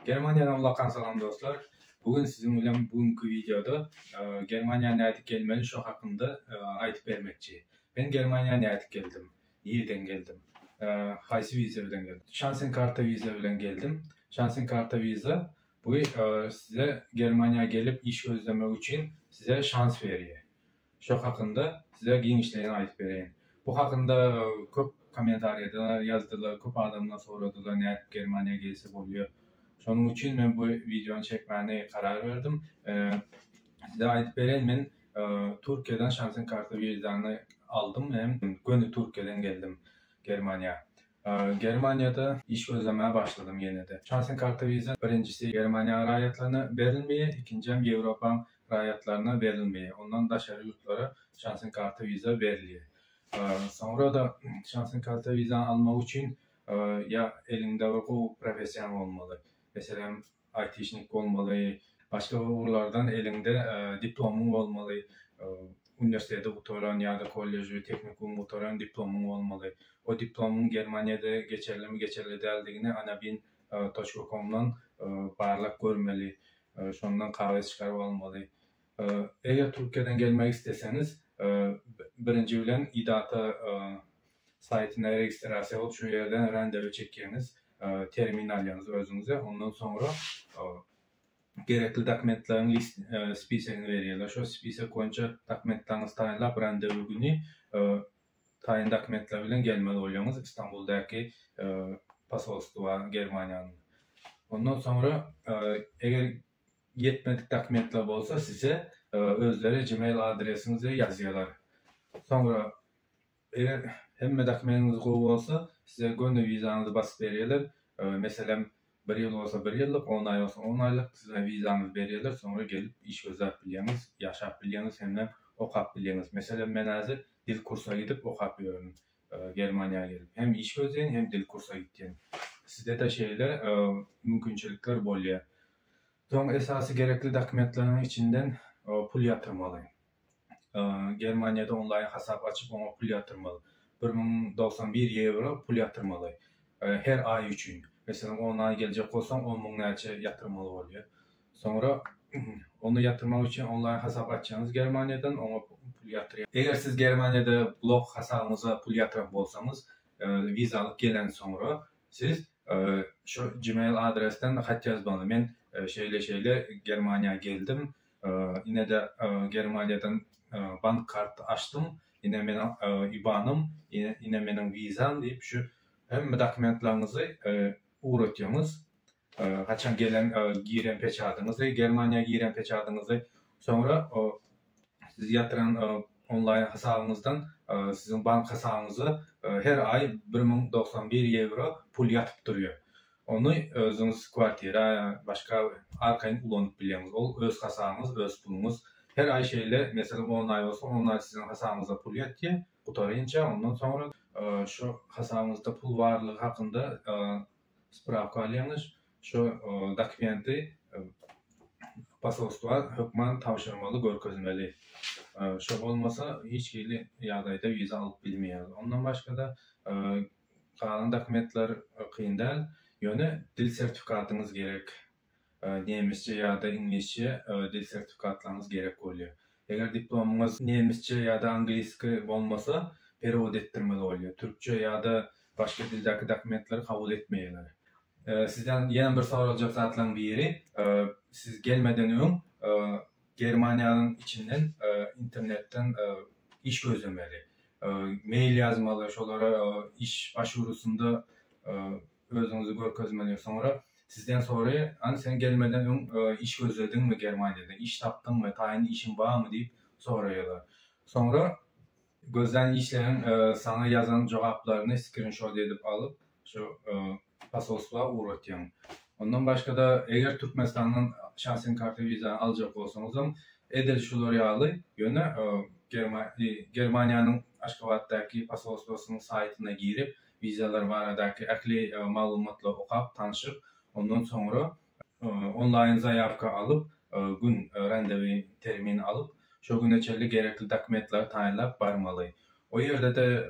Germaniýadan ullakan salam dostlar. Bu gün siziň bilen bu günki wideoda Germaniýa nädip gelmeli şo hakynda aýdyp bermekçi. Men Germaniýa nädip geldim? Nirden geldim? Haýsy wiza bilen geldim? Şansenkarta wiza bilen geldim. Şansenkarta wiza bu size Germaniýa gelip iş gözlemek üçin size şans berýär. Şo hakynda size giňişleýin aýdyp bereýin. Bu hakynda köp kommentariýada ýazdylar, köp adamlar soradylar nädip Germaniýa gelse bolýar. Şonuň üçin men bu wideony çekmäni karar berdim. Size aýdyp bereýin men Türkiýeden şansen karta wizany aldym hem göni Türkiýeden geldim Germaniýa. Germaniýada iş gözlemäge başladym ýene-de. Şansen karta wiza birinjisi Germaniýa raýatlaryna berilmeýär, ikinjem Ýewropaň raýatlaryna berilmeýär. Ondan daşary ýurtlara şansen karta wiza berilýär. Soňra-da şansen karta wizany almak üçin ýa eliňde bir gowy professiýaň bolmaly. Meselem, aýtişnik bolmaly, başga bir ugurlardan eliňde diplomyň bolmaly, uniwersiteti gutaran ýa-da kolleji, tehnikum gutaran diplomyň bolmaly. O diplomyň Germaniýada geçerlimi, geçerli däldigini anabin toçka komdan barlap görmeli, şondan kagyz çykaryp almaly. Eger Türkiýeden gelmek isleseňiz, birinji bilen idata saýtyna registrasiýa bolup şu ýerden randewu çekýäňiz, termin alýaňyz özüňize, ondan soňra gerekli dokumentleriň list spisegini berýärler. Şo spisek boýunça dokumentlaryňyzy taýynlap randewu güni taýyn dokumentler bilen gelmeli bolýaňyz Istanbuldaky posolstwa Germaniýanyň. Ondan soňra eger ýetmedik dokumentler bolsa size özleri gmail adresiňize ýazýarlar. Soňra Eger hemme dokumendiňiz gowy bolsa, size göni wizaňyzy basyp berýärler. Meselem, bir ýyl bolsa bir ýyllyk, on aý bolsa on aýlyk size wizaňyzy berýärler. Soňra gelip iş gözläp bilýäňiz, ýaşap bilýäňiz hemem okap bilýäňiz. Meselem, men häzir dil kursa gidip okap ýörün Germaniýa gelip. Hem iş gözleýän, hem dil kursa gitýän. Sizde-de şeýle mümkinçilikler bolýar. Soň esasy gerekli dokumentleriň içinden pul ýatyrmaly. Germaniýada onlaýn hasap açyp oňa pul ýatyrmaly. 1091 ýewro pul ýatyrmaly. Her aý üçin. Meselem on aý geljek bolsaň on müň näçe ýatyrmaly bolýar. Soňra ony ýatyrmak üçin onlaýn hasap açýaňyz Germaniýadan oňa pul ýatyrýar. Eger siz Germaniýada blok hasabyňyza pul ýatyran bolsaňyz wiza alyp gelen soňra siz şu gmail adresden hat ýazmaly. Men şeýle şeýle Germaniýa geldim Ine-de Germaniýadan bank kart açdym, ine meniň IBAN-ym, ine meniň wizam diýip şu hemme dokumentlaryňyzy ugratýaňyz. Haçan gelen giren peçadyňyzy, Germaniýa giren peçadyňyzy, soňra siz ýatyran onlaýn hasabyňyzdan siziň bank hasabyňyza her aý 1091 ýewro pul ýatyp durýar. Ony özüňiz kwartira, başga arkaýyn ulanyp bilýäňiz. Ol öz hasabyňyz, öz puluňyz. Her aý şeýle, meselem, on aý bolsa, on aý siziň hasabyňyzda pul ýatýar, gutarynça, ondan soňra şu hasabyňyzda pul barlygy hakynda sprawka alýaňyz. Şu dokumenti posolstwa hökman tabşyrmaly, görkezmeli. Şo bolmasa hiç hili ýagdaýda wiza alyp bilmeýäňiz. Ondan başga-da Galan dokumentler kyn däl, ýöne dil sertifikatyňyz gerek. Nemisçe ýa-da iňlisçe dil sertifikatlaryňyz gerek bolýar. Eger diplomyňyz nemisçe ýa-da angliski bolmasa, perewod etdirmeli bolýar. Türkçe ýa-da başga dildäki dokumentleri kabul etmeýärler. Sizden ýene bir soraljak zatlaryň biri, siz gelmeden öň Germaniýanyň içinden internetden iş gözlemeli. Mail ýazmaly, şolara iş başwurusynda özüňizi görkezmeli. Soňra sizden soraýar, Hany sen gelmeden öň iş gözlediňmi Germaniýada, iş tapdyňmy, taýyn işiň barmy diýip soraýarlar. Soňra gözlän işleriň saňa ýazan jogaplaryny skrinşot edip alyp, şu posolstwa ugratýaň. Ondan başga-da, eger Türkmenistandan şahsy karta wizany aljak bolsaňyzam, edil şular ýaly, ýöne Germaniýanyň Aşgabatdaky posolstwasynyň saýtyna girip, wizalar baradaky ähli maglumatlary okap, tanşyp, ondan soňra onlaýn zaýawka alyp, gün randewi termin alyp, şo güne çenli gerekli dokumentleri taýynlap barmaly. O ýerde-de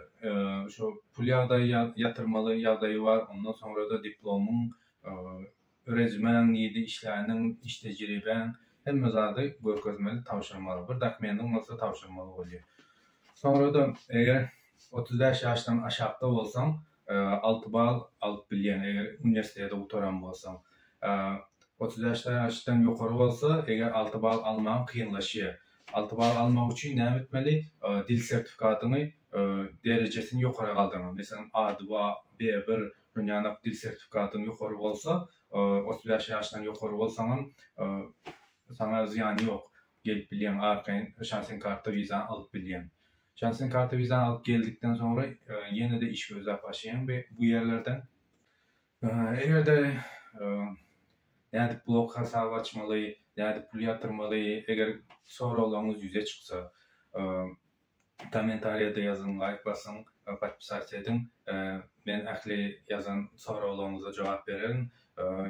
şo pul ýagdaýy ýatyrmaly ýagdaýy bar, ondan soňra-da diplomyň, Rezýumäň, nirde işläniň, iş tejribäň, hemme zady görkezmeli, tabşyrmaly. Bir dokumentiň bolsa tabşyrmaly bolýar. Soňra-da eger 35 ýaşdan aşakda bolsaň, 6 bal alyp bilýäň, eger uniwersiteti gutaran bolsaň. 35 ýaşdan ýokary bolsa, eger 6 bal almagyň kynlaşýar. 6 bal almak üçin näme etmeli? Dil sertifikatyňy derejesini ýokary galdyrmaly. Meselem, A2, B1 şonýanak dil sertifikatyň ýokary bolsa, 35 ýaşdan ýokary bolsaňam saňa zyýany ýok. Gelip bilýäň arkaýyn şansenkarta wizany alyp bilýäň. Şansenkarta wizany alyp geldikden soňra ýene-de iş gözläp başlaýaň bu ýerlerden. Eger-de nädip blog hasaby açmaly, nädip pul ýatyrmaly, eger soraglaryňyz ýüze çyksa, kommentariýada ýazyň, laýk basyň, podpisasiýa ediň. Men ähli ýazan soraglaryňyza jogap bererin.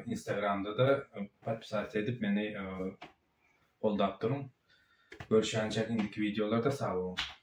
Instagramda-da podpisasiýa edip meni goldap duruň. Görüşýänçäk indiki wideolarda sag boluň.